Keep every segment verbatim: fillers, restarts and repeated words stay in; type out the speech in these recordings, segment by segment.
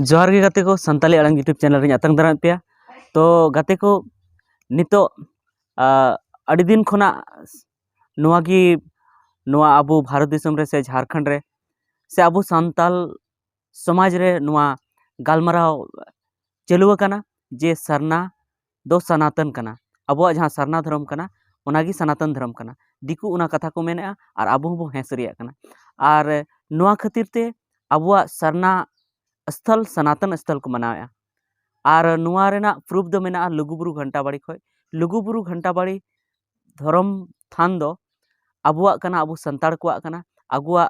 ᱡᱚᱦᱟᱨ ᱜᱮ ᱜᱟᱛᱮ ᱠᱚ, ᱥᱟᱱᱛᱟᱞᱤ ᱟᱲᱟᱝ YouTube ᱪᱮᱱᱮᱞ ᱨᱤᱧ ᱟᱛᱟᱝ ᱫᱟᱨᱟᱢᱮᱫ ᱯᱮᱭᱟ᱾ ᱛᱚ ᱜᱟᱛᱮ ᱠᱚ, ᱱᱤᱛᱚᱜ ᱟ, ᱟᱹᱰᱤ ᱫᱤᱱ ᱠᱷᱚᱱᱟᱜ ᱱᱚᱣᱟ ᱜᱮ, ᱱᱚᱣᱟ ᱟᱵᱚ ᱵᱷᱟᱨᱚᱛ ᱫᱤᱥᱚᱢ ᱨᱮ ᱥᱮ ᱡᱷᱟᱲᱠᱷᱚᱸᱰ ᱨᱮ ᱥᱮ ᱟᱵᱚ ᱥᱟᱱᱛᱟᱞ ᱥᱚᱢᱟᱡᱽ ᱨᱮ ᱱᱚᱣᱟ ᱜᱟᱞᱢᱟᱨᱟᱣ ᱪᱟᱹᱞᱩ ᱟᱠᱟᱱᱟ ᱡᱮ ᱥᱟᱨᱱᱟ ᱫᱚ ᱥᱟᱱᱟᱛᱚᱱ ᱠᱟᱱᱟ᱾ ᱟᱵᱚᱣᱟᱜ ᱡᱟᱦᱟᱸ ᱥᱟᱨᱱᱟ ᱫᱷᱚᱨᱚᱢ ᱠᱟᱱᱟ, ᱚᱱᱟᱜᱮ ᱥᱟᱱᱟᱛᱚᱱ ᱫᱷᱚᱨᱚᱢ ᱠᱟᱱᱟ᱾ ᱫᱤᱠᱩ ᱚᱱᱟ ᱠᱟᱛᱷᱟ ᱠᱚ ᱢᱮᱱᱮᱜᱼᱟ ᱟᱨ ᱟᱵᱚ ᱦᱚᱸᱵᱚᱱ ᱦᱮᱸ ᱥᱟᱹᱨᱤᱭᱟᱜ ᱠᱟᱱᱟ᱾ ᱟᱨ ᱱᱚᱣᱟ ᱠᱷᱟᱹᱛᱤᱨ ᱛᱮ ᱟᱵᱚᱣᱟᱜ ᱥᱟᱨᱱᱟ ᱥᱛᱷᱚᱞ ᱥᱟᱱᱟᱛᱚᱱ ᱥᱛᱷᱚᱞ ᱠᱚ ᱢᱟᱱᱟᱣᱮᱜᱼᱟ᱾ ᱟᱨ ᱱᱚᱣᱟ ᱨᱮᱱᱟᱜ ᱯᱨᱩᱯᱷ ᱫᱚ ᱢᱮᱱᱟᱜᱼᱟ ᱞᱩᱜᱩᱵᱩᱨᱩ ᱜᱷᱟᱱᱴᱟᱵᱟᱲᱤ ᱠᱷᱚᱡ᱾ ᱞᱩᱜᱩᱵᱩᱨᱩ ᱜᱷᱟᱱᱴᱟᱵᱟᱲᱤ ᱫᱷᱚᱨᱚᱢ ᱛᱷᱟᱱ ᱫᱚ ᱟᱵᱚᱣᱟᱜ ᱠᱟᱱᱟ, ᱟᱵᱚ ᱥᱟᱱᱛᱟᱲ ᱠᱚᱣᱟᱜ ᱠᱟᱱᱟ᱾ ᱟᱵᱚᱣᱟᱜ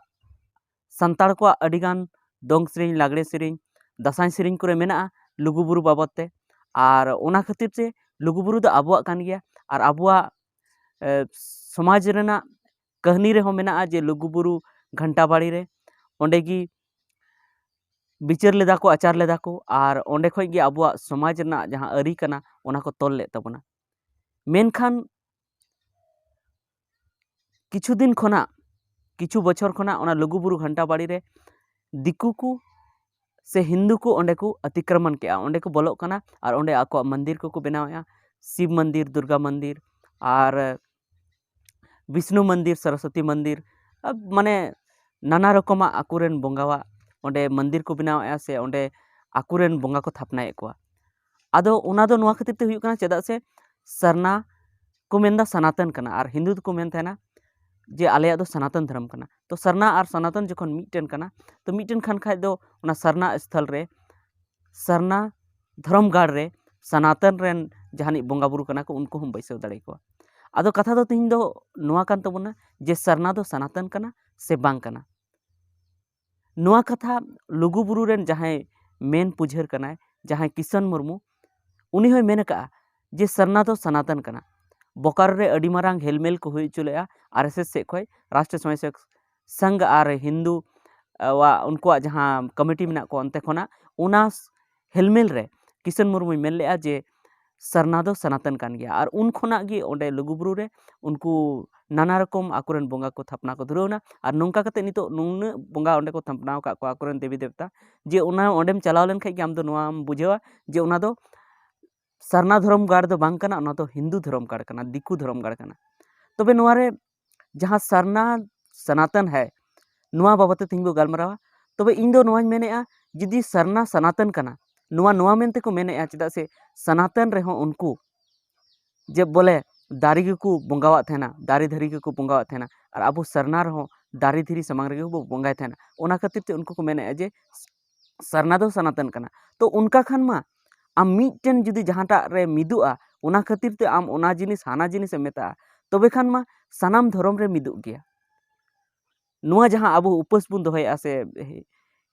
ᱥᱟᱱᱛᱟᱲ ᱠᱚᱣᱟᱜ ᱟᱹᱰᱤᱜᱟᱱ ᱫᱚᱝ ᱥᱮᱨᱮᱧ, ᱞᱟᱜᱽᱲᱮ ᱥᱮᱨᱮᱧ, ᱫᱟᱸᱥᱟᱭ ᱥᱮᱨᱮᱧ ᱠᱚᱨᱮ ᱢᱮᱱᱟᱜᱼᱟ ᱞᱩᱜᱩᱵᱩᱨᱩ ᱵᱟᱵᱚᱫ ᱛᱮ᱾ ᱟᱨ ᱚᱱᱟ ᱠᱷᱟᱹᱛᱤᱨ ᱛᱮ ᱞᱩᱜᱩᱵᱩᱨᱩ ᱫᱚ ᱟᱵᱚᱣᱟᱜ ᱠᱟᱱ ᱜᱮᱭᱟ᱾ ᱟᱨ ᱟᱵᱚᱣᱟᱜ ᱮ, ᱥᱚᱢᱟᱡᱽ ᱨᱮᱱᱟᱜ ᱠᱟᱹᱦᱱᱤ ᱨᱮᱦᱚᱸ ᱢᱮᱱᱟᱜᱼᱟ ᱡᱮ ᱞᱩᱜᱩᱵᱩᱨᱩ ᱜᱷᱟᱱᱴᱟᱵᱟᱲᱤ ᱨᱮ ᱚᱸᱰᱮ ᱜᱮ ᱵᱤᱪᱟᱹᱨ ᱞᱮᱫᱟ ᱠᱚ, ᱟᱪᱟᱨ ᱞᱮᱫᱟ ᱠᱚ, ᱟᱨ ᱚᱸᱰᱮ ᱠᱷᱚᱡ ᱜᱮ ᱟᱵᱚᱣᱟᱜ ᱥᱚᱢᱟᱡᱽ ᱨᱮᱱᱟᱜ ᱡᱟᱦᱟᱸ ᱟᱹᱨᱤ ᱠᱟᱱᱟ, ᱚᱱᱟ ᱠᱚ ᱛᱚᱞ ᱞᱮᱫ ᱛᱟᱵᱚᱱᱟ᱾ ᱢᱮᱱᱠᱷᱟᱱ ᱠᱤᱪᱷᱩ ᱫᱤᱱ ᱠᱷᱚᱱᱟᱜ, ᱠᱤᱪᱷᱩ ᱵᱚᱪᱷᱚᱨ ᱠᱷᱚᱱᱟᱜ ᱚᱱᱟ ᱞᱩᱜᱩᱵᱩᱨᱩ ᱜᱷᱟᱱᱴᱟᱵᱟᱲᱤ ᱨᱮ ᱫᱤᱠᱩ ᱠᱚ ᱥᱮ ᱦᱤᱱᱫᱩ ᱠᱚ ᱚᱸᱰᱮ ᱠᱚ ᱚᱛᱤᱠᱨᱚᱢᱚᱱ ᱠᱮᱜᱼᱟ, ᱚᱸᱰᱮ ᱠᱚ ᱵᱚᱞᱚᱜ ᱠᱟᱱᱟ ᱟᱨ ᱚᱸᱰᱮ ᱟᱠᱚᱣᱟᱜ ᱢᱚᱱᱫᱤᱨ ᱠᱚᱠᱚ ᱵᱮᱱᱟᱣᱮᱜᱼᱟ᱾ ᱥᱤᱵ ᱢᱚᱱᱫᱤᱨ, ᱫᱩᱨᱜᱟ ᱢᱚᱱᱫᱤᱨ, ᱟᱨ ᱵᱤᱥᱱᱩ ᱢᱚᱱᱫᱤᱨ, ᱥᱚᱨᱚᱥᱚᱛᱤ ᱢᱚᱱᱫᱤᱨ, ᱟ, ᱢᱟᱱᱮ ᱱᱟᱱᱟ ᱨᱚᱠᱚᱢᱟᱜ ᱟᱠᱚᱨᱮᱱ ᱵᱚᱸᱜᱟᱣᱟᱜ ᱚᱸᱰᱮ ᱢᱚᱱᱫᱤᱨ ᱠᱚ ᱵᱮᱱᱟᱣᱮᱜᱼᱟ ᱥᱮ ᱚᱸᱰᱮ ᱟᱠᱚᱨᱮᱱ ᱵᱚᱸᱜᱟ ᱠᱚ ᱛᱷᱟᱯᱱᱟᱭᱮᱫ ᱠᱚᱣᱟ᱾ ᱟᱫᱚ ᱚᱱᱟ ᱫᱚ ᱱᱚᱣᱟ ᱠᱷᱟᱹᱛᱤᱨ ᱛᱮ ᱦᱩᱭᱩᱜ ᱠᱟᱱᱟ, ᱪᱮᱫᱟᱜ ᱥᱮ ᱥᱟᱨᱱᱟ ᱠᱚ ᱢᱮᱱᱫᱟ ᱥᱟᱱᱟᱛᱚᱱ ᱠᱟᱱᱟ, ᱟᱨ ᱦᱤᱱᱫᱩ ᱫᱚᱠᱚ ᱢᱮᱱ ᱛᱟᱦᱮᱱᱟ ᱡᱮ ᱟᱞᱮᱭᱟᱜ ᱫᱚ ᱥᱟᱱᱟᱛᱚᱱ ᱫᱷᱚᱨᱚᱢ ᱠᱟᱱᱟ᱾ ᱛᱚ ᱥᱟᱨᱱᱟ ᱟᱨ ᱥᱟᱱᱟᱛᱚᱱ ᱡᱚᱠᱷᱚᱱ ᱢᱤᱫᱴᱮᱱ ᱠᱟᱱᱟ, ᱛᱚ ᱢᱤᱫᱴᱮᱱ ᱠᱷᱟᱱ ᱠᱷᱟᱡ ᱫᱚ ᱚᱱᱟ ᱥᱟᱨᱱᱟ ᱥᱛᱷᱚᱞ ᱨᱮ, ᱥᱟᱨᱱᱟ ᱫᱷᱚᱨᱚᱢ ᱜᱟᱲ ᱨᱮ ᱥᱟᱱᱟᱛᱚᱱ ᱨᱮᱱ ᱡᱟᱦᱟᱱᱤᱡ ᱵᱚᱸᱜᱟ ᱵᱩᱨᱩ ᱠᱟᱱᱟ ᱠᱚ, ᱩᱱᱠᱩ ᱦᱚᱸ ᱵᱟᱹᱭᱥᱟᱹᱣ ᱫᱟᱲᱮ ᱠᱚᱣᱟ᱾ ᱟᱫᱚ ᱠᱟᱛᱷᱟ ᱫᱚ ᱛᱮᱦᱮᱧ ᱫᱚ ᱱᱚᱣᱟ ᱠᱟᱱ ᱛᱟᱵᱚᱱᱟ ᱡᱮ ᱥᱟᱨᱱᱟ ᱫᱚ ᱥᱟᱱᱟᱛᱚᱱ ᱠᱟᱱᱟ ᱥᱮ ᱵᱟᱝ ᱠᱟᱱᱟ᱾ ᱱᱚᱣᱟ ᱠᱟᱛᱷᱟ ᱞᱩᱜᱩ ᱵᱩᱨᱩ ᱨᱮᱱ ᱡᱟᱦᱟᱸᱭ ᱢᱮᱱ ᱯᱩᱡᱷᱟᱹᱨ ᱠᱟᱱᱟᱭ, ᱡᱟᱦᱟᱸᱭ ᱠᱤᱥᱚᱱ ᱢᱩᱨᱢᱩ, ᱩᱱᱤ ᱦᱚᱸᱭ ᱢᱮᱱ ᱟᱠᱟᱫᱼᱟ ᱡᱮ ᱥᱟᱨᱱᱟ ᱫᱚ ᱥᱟᱱᱟᱛᱚᱱ ᱠᱟᱱᱟ᱾ ᱵᱳᱠᱟᱨᱳ ᱨᱮ ᱟᱹᱰᱤ ᱢᱟᱨᱟᱝ ᱦᱮᱞᱢᱮᱞ ᱠᱚ ᱦᱩᱭ ᱦᱚᱪᱚ ᱞᱮᱫᱼᱟ ᱟᱨ ᱮᱥ ᱮᱥ ᱥᱮᱫ ᱠᱷᱚᱱ, ᱨᱟᱥᱴᱨᱤᱭᱚ ᱥᱚᱭᱚᱝ ᱥᱮᱵᱚᱠ ᱥᱚᱝᱜᱷ ᱟᱨ ᱦᱤᱱᱫᱩ, ᱟᱜ, ᱩᱱᱠᱩᱣᱟᱜ ᱡᱟᱦᱟᱸ ᱠᱚᱢᱤᱴᱤ ᱢᱮᱱᱟᱜ ᱠᱚᱣᱟ ᱚᱱᱛᱮ ᱠᱷᱚᱱᱟᱜ, ᱚᱱᱟ ᱦᱮᱞᱢᱮᱞ ᱨᱮ ᱠᱤᱥᱚᱱ ᱢᱩᱨᱢᱩᱭ ᱢᱮᱱ ᱞᱮᱫᱼᱟ ᱡᱮ ᱥᱟᱨᱱᱟ ᱫᱚ ᱥᱟᱱᱟᱛᱚᱱ ᱠᱟᱱ ᱜᱮᱭᱟ᱾ ᱟᱨ ᱩᱱ ᱠᱷᱚᱱᱟᱜ ᱜᱮ ᱚᱸᱰᱮ ᱞᱩᱜᱩᱵᱩᱨᱩ ᱨᱮ ᱩᱱᱠᱩ ᱱᱟᱱᱟ ᱨᱚᱠᱚᱢ ᱟᱠᱚᱨᱮᱱ ᱵᱚᱸᱜᱟ ᱠᱚ ᱛᱷᱟᱯᱱᱟ ᱠᱚ ᱫᱷᱩᱨᱟᱹᱣ ᱮᱱᱟ᱾ ᱟᱨ ᱱᱚᱝᱠᱟ ᱠᱟᱛᱮ ᱱᱤᱛᱚᱜ ᱱᱩᱱᱟᱹᱜ ᱵᱚᱸᱜᱟ ᱚᱸᱰᱮ ᱠᱚ ᱛᱷᱟᱯᱱᱟ ᱟᱠᱟᱫ ᱠᱚᱣᱟ, ᱟᱠᱚᱨᱮᱱ ᱫᱮᱵᱤ ᱫᱮᱵᱛᱟ, ᱡᱮ ᱚᱱᱟ ᱚᱸᱰᱮᱢ ᱪᱟᱞᱟᱣ ᱞᱮᱱᱠᱷᱟᱡ ᱜᱮ ᱟᱢ ᱫᱚ ᱱᱚᱣᱟᱢ ᱵᱩᱡᱷᱟᱹᱣᱟ ᱡᱮ ᱚᱱᱟ ᱫᱚ ᱥᱟᱨᱱᱟ ᱫᱷᱚᱨᱚᱢ ᱜᱟᱲ ᱫᱚ ᱵᱟᱝ ᱠᱟᱱᱟ, ᱚᱱᱟ ᱫᱚ ᱦᱤᱱᱫᱩ ᱫᱷᱚᱨᱚᱢ ᱜᱟᱲ ᱠᱟᱱᱟ, ᱫᱤᱠᱩ ᱫᱷᱚᱨᱚᱢ ᱜᱟᱲ ᱠᱟᱱᱟ᱾ ᱛᱚᱵᱮ ᱱᱚᱣᱟ ᱨᱮ ᱡᱟᱦᱟᱸ ᱥᱟᱨᱱᱟ ᱥᱟᱱᱟᱛᱚᱱ ᱦᱟᱭ, ᱱᱚᱣᱟ ᱵᱟᱵᱚᱫ ᱛᱮ ᱛᱮᱦᱮᱧ ᱵᱚ ᱜᱟᱞᱢᱟᱨᱟᱣᱟ᱾ ᱛᱚᱵᱮ ᱤᱧ ᱫᱚ ᱱᱚᱣᱟᱧ ᱢᱮᱱᱮᱫᱼᱟ, ᱡᱩᱫᱤ ᱥᱟᱨᱱᱟ ᱥᱟᱱᱟᱛᱚᱱ ᱠᱟᱱᱟ, ᱱᱚᱣᱟ ᱱᱚᱣᱟ ᱢᱮᱱᱛᱮ ᱠᱚ ᱢᱮᱱᱮᱫᱼᱟ, ᱪᱮᱫᱟᱜ ᱥᱮ ᱥᱟᱱᱟᱛᱚᱱ ᱨᱮᱦᱚᱸ ᱩᱱᱠᱩ ᱡᱮ ᱵᱚᱞᱮ ᱫᱟᱨᱮ ᱜᱮᱠᱚ ᱵᱚᱸᱜᱟᱣᱟᱜ ᱛᱟᱦᱮᱱᱟ, ᱫᱟᱨᱮ ᱫᱷᱤᱨᱤ ᱜᱮᱠᱚ ᱵᱚᱸᱜᱟᱣᱟᱜ ᱛᱟᱦᱮᱱᱟ, ᱟᱨ ᱟᱵᱚ ᱥᱟᱨᱱᱟ ᱨᱮᱦᱚᱸ ᱫᱟᱨᱮ ᱫᱷᱤᱨᱤ ᱥᱟᱢᱟᱝ ᱨᱮᱜᱮ ᱵᱚ ᱵᱚᱸᱜᱟᱭ ᱛᱟᱦᱮᱱᱟ᱾ ᱚᱱᱟ ᱠᱷᱟᱹᱛᱤᱨ ᱛᱮ ᱩᱱᱠᱩ ᱠᱚ ᱢᱮᱱᱮᱫᱼᱟ ᱡᱮ ᱥᱟᱨᱱᱟ ᱫᱚ ᱥᱟᱱᱟᱛᱚᱱ ᱠᱟᱱᱟ᱾ ᱛᱚ ᱚᱱᱠᱟ ᱠᱷᱟᱱ ᱢᱟ ᱟᱢ ᱢᱤᱫᱴᱮᱱ ᱡᱩᱫᱤ ᱡᱟᱦᱟᱸᱴᱟᱜ ᱨᱮ ᱢᱤᱫᱚᱜᱼᱟ, ᱚᱱᱟ ᱠᱷᱟᱹᱛᱤᱨ ᱛᱮ ᱟᱢ ᱚᱱᱟ ᱡᱤᱱᱤᱥ ᱦᱟᱱᱟ ᱡᱤᱱᱤᱥ ᱮᱢ ᱢᱮᱛᱟᱜᱼᱟ, ᱛᱚᱵᱮ ᱠᱷᱟᱱ ᱢᱟ ᱥᱟᱱᱟᱢ ᱫᱷᱚᱨᱚᱢ ᱨᱮ ᱢᱤᱫᱚᱜ ᱜᱮᱭᱟ᱾ ᱱᱚᱣᱟ ᱡᱟᱦᱟᱸ ᱟᱵᱚ ᱩᱯᱟᱹᱥ ᱵᱚᱱ ᱫᱚᱦᱚᱭᱮᱫᱼᱟ ᱥᱮ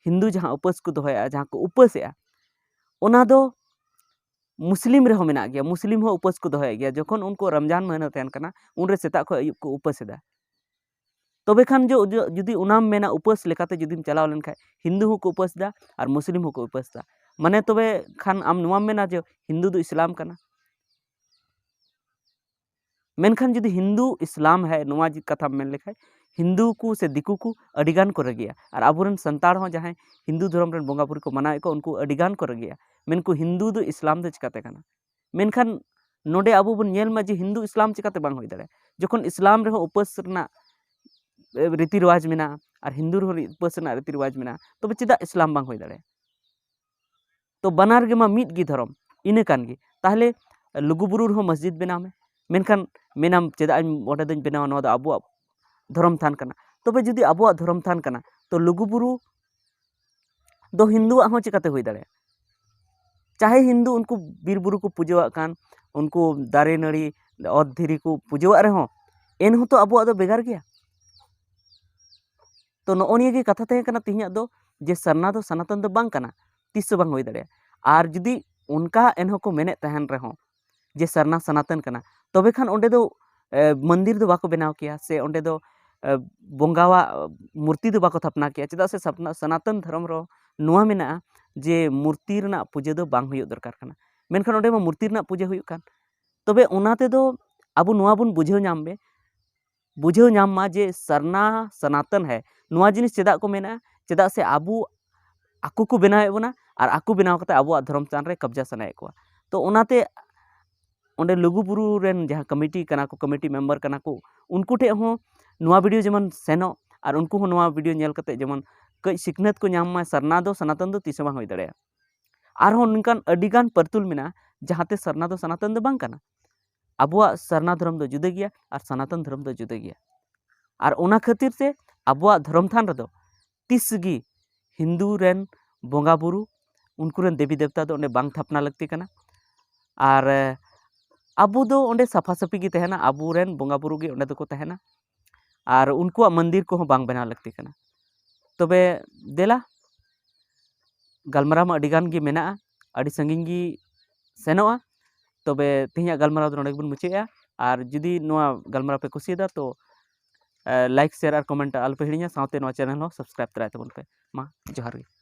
ᱦᱤᱱᱫᱩ ᱡᱟᱦᱟᱸ ᱩᱯᱟᱹᱥ ᱠᱚ ᱫᱚᱦᱚᱭᱮᱫᱼᱟ, ᱡᱟᱦᱟᱸ ᱠᱚ ᱩᱯᱟᱹᱥᱮᱫᱼᱟ, ᱚᱱᱟ ᱫᱚ ᱢᱩᱥᱞᱤᱢ ᱨᱮᱦᱚᱸ ᱢᱮᱱᱟᱜ ᱜᱮᱭᱟ᱾ ᱢᱩᱥᱞᱤᱢ ᱦᱚᱸ ᱩᱯᱟᱹᱥ ᱠᱚ ᱫᱚᱦᱚᱭᱮᱫ ᱜᱮᱭᱟ᱾ ᱡᱚᱠᱷᱚᱱ ᱩᱱᱠᱩ ᱨᱚᱢᱡᱟᱱ ᱢᱟᱹᱦᱱᱟᱹ ᱛᱟᱦᱮᱱ ᱠᱟᱱᱟ, ᱩᱱᱨᱮ ᱥᱮᱛᱟᱜ ᱠᱷᱚᱱ ᱟᱹᱭᱩᱵ ᱠᱚ ᱩᱯᱟᱹᱥ ᱮᱫᱟ᱾ ᱛᱚᱵᱮ ᱠᱷᱟᱱ ᱡᱚ-, ᱡᱚ-, ᱡᱩᱫᱤ ᱚᱱᱟᱢ ᱢᱮᱱᱟ ᱩᱯᱟᱹᱥ ᱞᱮᱠᱟᱛᱮ ᱡᱩᱫᱤᱢ ᱪᱟᱞᱟᱣ ᱞᱮᱱᱠᱷᱟᱱ, ᱦᱤᱱᱫᱩ ᱦᱚᱸᱠᱚ ᱩᱯᱟᱹᱥ ᱮᱫᱟ ᱟᱨ ᱢᱩᱥᱞᱤᱢ ᱦᱚᱸᱠᱚ ᱩᱯᱟᱹᱥ ᱮᱫᱟ᱾ ᱢᱟᱱᱮ ᱛᱚᱵᱮ ᱠᱷᱟᱱ ᱟᱢ ᱱᱚᱣᱟᱢ ᱢᱮᱱᱟ ᱡᱮ ᱦᱤᱱᱫᱩ ᱫᱚ ᱤᱥᱞᱟᱢ ᱠᱟᱱᱟ᱾ ᱢᱮᱱᱠᱷᱟᱱ ᱡᱩᱫᱤ ᱦᱤᱱᱫᱩ ᱤᱥᱞᱟᱢ ᱦᱮ, ᱱᱚᱣᱟ ᱡᱩᱫᱤ ᱠᱟᱛᱷᱟᱢ ᱢᱮᱱ ᱞᱮᱠᱷᱟᱡ, ᱦᱤᱱᱫᱩ ᱠᱚ ᱥᱮ ᱫᱤᱠᱩ ᱠᱚ ᱟᱹᱰᱤᱜᱟᱱ ᱠᱚ ᱨᱟᱹᱜᱤᱜᱼᱟ᱾ ᱟᱨ ᱟᱵᱚᱨᱮᱱ ᱥᱟᱱᱛᱟᱲ ᱦᱚᱸ ᱡᱟᱦᱟᱸᱭ ᱦᱤᱱᱫᱩ ᱫᱷᱚᱨᱚᱢ ᱨᱮᱱ ᱵᱚᱸᱜᱟ ᱵᱩᱨᱩ ᱠᱚ ᱢᱟᱱᱟᱣᱮᱫ ᱠᱚᱣᱟ, ᱩᱱᱠᱩ ᱟᱹᱰᱤᱜᱟᱱ ᱠᱚ ᱨᱟᱹᱜᱤᱜᱼᱟ᱾ ᱢᱮᱱᱠᱚ, ᱦᱤᱱᱫᱩ ᱫᱚ ᱤᱥᱞᱟᱢ ᱫᱚ ᱪᱤᱠᱟᱹᱛᱮ ᱠᱟᱱᱟ? ᱢᱮᱱᱠᱷᱟᱱ ᱱᱚᱰᱮ ᱟᱵᱚ ᱵᱚᱱ ᱧᱮᱞ ᱢᱟ ᱡᱮ ᱦᱤᱱᱫᱩ ᱤᱥᱞᱟᱢ ᱪᱤᱠᱟᱹᱛᱮ ᱵᱟᱝ ᱦᱩᱭ ᱫᱟᱲᱮᱭᱟᱜᱼᱟ? ᱡᱚᱠᱷᱚᱱ ᱤᱥᱞᱟᱢ ᱨᱮᱦᱚᱸ ᱩᱯᱟᱹᱥ ᱨᱮᱱᱟᱜ, ᱮ, ᱨᱤᱛᱤ ᱨᱮᱣᱟᱡᱽ ᱢᱮᱱᱟᱜᱼᱟ ᱟᱨ ᱦᱤᱱᱫᱩ ᱨᱮᱦᱚᱸ ᱩᱯᱟᱹᱥ ᱨᱮᱱᱟᱜ ᱨᱤᱛᱤ ᱨᱮᱣᱟᱡᱽ ᱢᱮᱱᱟᱜᱼᱟ, ᱛᱚᱵᱮ ᱪᱮᱫᱟᱜ ᱤᱥᱞᱟᱢ ᱵᱟᱝ ᱦᱩᱭ ᱫᱟᱲᱮᱭᱟᱜᱼᱟ? ᱛᱚ ᱵᱟᱱᱟᱨ ᱜᱮᱢᱟ ᱢᱤᱫ ᱜᱮ ᱫᱷᱚᱨᱚᱢ, ᱤᱱᱟᱹ ᱠᱟᱱ ᱜᱮ᱾ ᱛᱟᱦᱞᱮ ᱞᱩᱜᱩᱵᱩᱨᱩ ᱨᱮᱦᱚᱸ ᱢᱚᱥᱡᱤᱫ ᱵᱮᱱᱟᱣ ᱢᱮ᱾ ᱢᱮᱱᱠᱷᱟᱱ ᱢᱮᱱᱟᱢ, ᱪᱮᱫᱟᱜ ᱤᱧ ᱚᱸᱰᱮ ᱫᱚᱧ ᱵᱮᱱᱟᱣᱟ? ᱱᱚᱣᱟ ᱫᱚ ᱟᱵᱚᱣᱟᱜ ᱫᱷᱚᱨᱚᱢ ᱛᱷᱟᱱ ᱠᱟᱱᱟ᱾ ᱛᱚᱵᱮ ᱡᱩᱫᱤ ᱟᱵᱚᱣᱟᱜ ᱫᱷᱚᱨᱚᱢ ᱛᱷᱟᱱ ᱠᱟᱱᱟ, ᱛᱚ ᱞᱩᱜᱩᱵᱩᱨᱩ ᱫᱚ ᱦᱤᱱᱫᱩᱣᱟᱜ ᱦᱚᱸ ᱪᱤᱠᱟᱹᱛᱮ ᱦᱩᱭ ᱫᱟᱲᱮᱭᱟᱜᱼᱟ? ᱪᱟᱦᱮ ᱦᱤᱱᱫᱩ ᱩᱱᱠᱩ ᱵᱤᱨ ᱵᱩᱨᱩ ᱠᱚ ᱯᱩᱡᱟᱹᱣᱟᱜ ᱠᱟᱱ, ᱩᱱᱠᱩ ᱫᱟᱨᱮ ᱱᱟᱹᱲᱤ, ᱚᱛ ᱫᱷᱤᱨᱤ ᱠᱚ ᱯᱩᱡᱟᱹᱣᱟᱜ ᱨᱮᱦᱚᱸ, ᱮᱱᱦᱚᱸ ᱛᱚ ᱟᱵᱚᱣᱟᱜ ᱫᱚ ᱵᱷᱮᱜᱟᱨ ᱜᱮᱭᱟ᱾ ᱛᱚ ᱱᱚᱜᱼᱚ ᱱᱤᱭᱟᱹ ᱜᱮ ᱠᱟᱛᱷᱟ ᱛᱟᱦᱮᱸ ᱠᱟᱱᱟ ᱛᱮᱦᱮᱧᱟᱜ ᱫᱚ, ᱡᱮ ᱥᱟᱨᱱᱟ ᱫᱚ ᱥᱟᱱᱟᱛᱚᱱ ᱫᱚ ᱵᱟᱝ ᱠᱟᱱᱟ, ᱛᱤᱥ ᱦᱚᱸ ᱵᱟᱝ ᱦᱩᱭ ᱫᱟᱲᱮᱭᱟᱜᱼᱟ᱾ ᱟᱨ ᱡᱩᱫᱤ ᱚᱱᱠᱟ ᱮᱱᱦᱚᱸ ᱠᱚ ᱢᱮᱱᱮᱫ ᱛᱟᱦᱮᱱ ᱨᱮᱦᱚᱸ ᱡᱮ ᱥᱟᱨᱱᱟ ᱥᱟᱱᱟᱛᱚᱱ ᱠᱟᱱᱟ, ᱛᱚᱵᱮ ᱠᱷᱟᱱ ᱚᱸᱰᱮ ᱫᱚ, ᱮ, ᱢᱚᱱᱫᱤᱨ ᱫᱚ ᱵᱟᱠᱚ ᱵᱮᱱᱟᱣ ᱠᱮᱭᱟ, ᱥᱮ ᱚᱸᱰᱮ ᱫᱚ, ᱮ, ᱵᱚᱸᱜᱟᱣᱟᱜ ᱢᱩᱨᱛᱤ ᱫᱚ ᱵᱟᱠᱚ ᱛᱷᱟᱯᱱᱟ ᱠᱮᱭᱟ᱾ ᱪᱮᱫᱟᱜ ᱥᱮ ᱥᱟᱯᱱᱟ-, ᱥᱟᱱᱟᱛᱚᱱ ᱫᱷᱚᱨᱚᱢ ᱨᱮ ᱱᱚᱣᱟ ᱢᱮᱱᱟᱜᱼᱟ ᱡᱮ ᱢᱩᱨᱛᱤ ᱨᱮᱱᱟᱜ ᱯᱩᱡᱟᱹ ᱫᱚ ᱵᱟᱝ ᱦᱩᱭᱩᱜ ᱫᱚᱨᱠᱟᱨ ᱠᱟᱱᱟ᱾ ᱢᱮᱱᱠᱷᱟᱱ ᱚᱸᱰᱮ ᱢᱟ ᱢᱩᱨᱛᱤ ᱨᱮᱱᱟᱜ ᱯᱩᱡᱟᱹ ᱦᱩᱭᱩᱜ ᱠᱟᱱ᱾ ᱛᱚᱵᱮ ᱚᱱᱟ ᱛᱮᱫᱚ ᱟᱵᱚ ᱱᱚᱣᱟ ᱵᱚᱱ ᱵᱩᱡᱷᱟᱹᱣ ᱧᱟᱢ ᱢᱮ, ᱵᱩᱡᱷᱟᱹᱣ ᱧᱟᱢ ᱢᱟ ᱡᱮ ᱥᱟᱨᱱᱟ ᱥᱚᱱᱟᱛᱚᱱ ᱦᱮ, ᱱᱚᱣᱟ ᱡᱤᱱᱤᱥ ᱪᱮᱫᱟᱜ ᱠᱚ ᱢᱮᱱᱟ? ᱪᱮᱫᱟᱜ ᱥᱮ ᱟᱵᱚ, ᱟᱠᱚ ᱠᱚ ᱵᱮᱱᱟᱣᱮᱫ ᱵᱚᱱᱟ ᱟᱨ ᱟᱠᱚ ᱵᱮᱱᱟᱣ ᱠᱟᱛᱮ ᱟᱵᱚᱣᱟᱜ ᱫᱷᱚᱨᱚᱢ ᱪᱮᱛᱟᱱ ᱨᱮ ᱠᱟᱵᱽᱡᱟ ᱥᱟᱱᱟᱭᱮᱫ ᱠᱚᱣᱟ᱾ ᱛᱚ ᱚᱱᱟᱛᱮ ᱚᱸᱰᱮ ᱞᱩᱜᱩᱵᱩᱨᱩ ᱨᱮᱱ ᱡᱟᱦᱟᱸ ᱠᱚᱢᱤᱴᱤ ᱠᱟᱱᱟ ᱠᱚ, ᱠᱚᱢᱤᱴᱤ ᱢᱮᱢᱵᱟᱨ ᱠᱟᱱᱟ ᱠᱚ, ᱩᱱᱠᱩ ᱴᱷᱮᱱ ᱦᱚᱸ ᱱᱚᱣᱟ ᱵᱷᱤᱰᱤᱭᱳ ᱡᱮᱢᱚᱱ ᱥᱮᱱᱚᱜ ᱟᱨ ᱩᱱᱠᱩ ᱦᱚᱸ ᱱᱚᱣᱟ ᱵᱷᱤᱰᱤᱭᱳ ᱧᱮᱞ ᱠᱟᱛᱮ ᱡᱮᱢᱚᱱ ᱠᱟᱹᱡ ᱥᱤᱠᱷᱱᱟᱹᱛ ᱠᱚ ᱧᱟᱢ ᱢᱟ, ᱥᱟᱨᱱᱟ ᱫᱚ ᱥᱚᱱᱟᱛᱚᱱ ᱫᱚ ᱛᱤᱥ ᱦᱚᱸ ᱵᱟᱝ ᱦᱩᱭ ᱫᱟᱲᱮᱭᱟᱜᱼᱟ᱾ ᱟᱨᱦᱚᱸ ᱱᱚᱝᱠᱟᱱ ᱟᱹᱰᱤᱜᱟᱱ ᱯᱟᱹᱨᱛᱩᱞ ᱢᱮᱱᱟᱜᱼᱟ, ᱡᱟᱦᱟᱸᱛᱮ ᱥᱟᱨᱱᱟ ᱫᱚ ᱥᱚᱱᱟᱛᱚᱱ ᱫᱚ ᱵᱟᱝ ᱠᱟᱱᱟ᱾ ᱟᱵᱚᱣᱟᱜ ᱥᱟᱨᱱᱟ ᱫᱷᱚᱨᱚᱢ ᱫᱚ ᱡᱩᱫᱟᱹ ᱜᱮᱭᱟ ᱟᱨ ᱥᱚᱱᱟᱛᱚᱱ ᱫᱷᱚᱨᱚᱢ ᱫᱚ ᱡᱩᱫᱟᱹ ᱜᱮᱭᱟ᱾ ᱟᱨ ᱚᱱᱟ ᱠᱷᱟᱹᱛᱤᱨ ᱛᱮ ᱟᱵᱚᱣᱟᱜ ᱫᱷᱚᱨᱚᱢ ᱛᱷᱟᱱ ᱨᱮᱫᱚ ᱛᱤᱥ ᱜᱮ ᱦᱤᱱᱫᱩ ᱨᱮᱱ ᱵᱚᱸᱜᱟ ᱵᱩᱨᱩ, ᱩᱱᱠᱩ ᱨᱮᱱ ᱫᱮᱵᱤ ᱫᱮᱵᱛᱟ ᱫᱚ ᱚᱸᱰᱮ ᱵᱟᱝ ᱛᱷᱟᱯᱱᱟ ᱞᱟᱹᱠᱛᱤ ᱠᱟᱱᱟ᱾ ᱟᱨ, ᱮ, ᱟᱵᱚ ᱫᱚ ᱚᱸᱰᱮ ᱥᱟᱯᱷᱟ ᱥᱟᱹᱯᱷᱤ ᱜᱮ ᱛᱟᱦᱮᱱᱟ, ᱟᱵᱚ ᱨᱮᱱ ᱵᱚᱸᱜᱟ ᱵᱩᱨᱩ ᱜᱮ ᱚᱸᱰᱮ ᱫᱚᱠᱚ ᱛᱟᱦᱮᱱᱟ᱾ ᱟᱨ ᱩᱱᱠᱩᱣᱟᱜ ᱢᱚᱱᱫᱤᱨ ᱠᱚᱦᱚᱸ ᱵᱟᱝ ᱵᱮᱱᱟᱣ ᱞᱟᱹᱠᱛᱤ ᱠᱟᱱᱟ᱾ ᱛᱚᱵᱮ ᱫᱮᱞᱟ, ᱜᱟᱞᱢᱟᱨᱟᱣ ᱢᱟ ᱟᱹᱰᱤ ᱜᱟᱱ ᱜᱮ ᱢᱮᱱᱟᱜᱼᱟ, ᱟᱹᱰᱤ ᱥᱟᱺᱜᱤᱧ ᱜᱮ ᱥᱮᱱᱚᱜᱼᱟ᱾ ᱛᱚᱵᱮ ᱛᱮᱦᱮᱧᱟᱜ ᱜᱟᱞᱢᱟᱨᱟᱣ ᱫᱚ ᱱᱚᱰᱮ ᱜᱮᱵᱚᱱ ᱢᱩᱪᱟᱹᱫᱼᱟ᱾ ᱟᱨ ᱡᱩᱫᱤ ᱱᱚᱣᱟ ᱜᱟᱞᱢᱟᱨᱟᱣ ᱯᱮ ᱠᱩᱥᱤᱭᱟᱫᱟ, ᱛᱚ, ᱮ, like, share ᱟᱨ comment ᱟᱞᱚᱯᱮ ᱦᱤᱲᱤᱧᱟ, ᱥᱟᱶᱛᱮ ᱱᱚᱣᱟ channel ᱦᱚᱸ subscribe ᱛᱚᱨᱟᱭ ᱛᱟᱵᱚᱱ ᱯᱮ᱾ ᱢᱟ, ᱡᱚᱦᱟᱨ ᱜᱮ᱾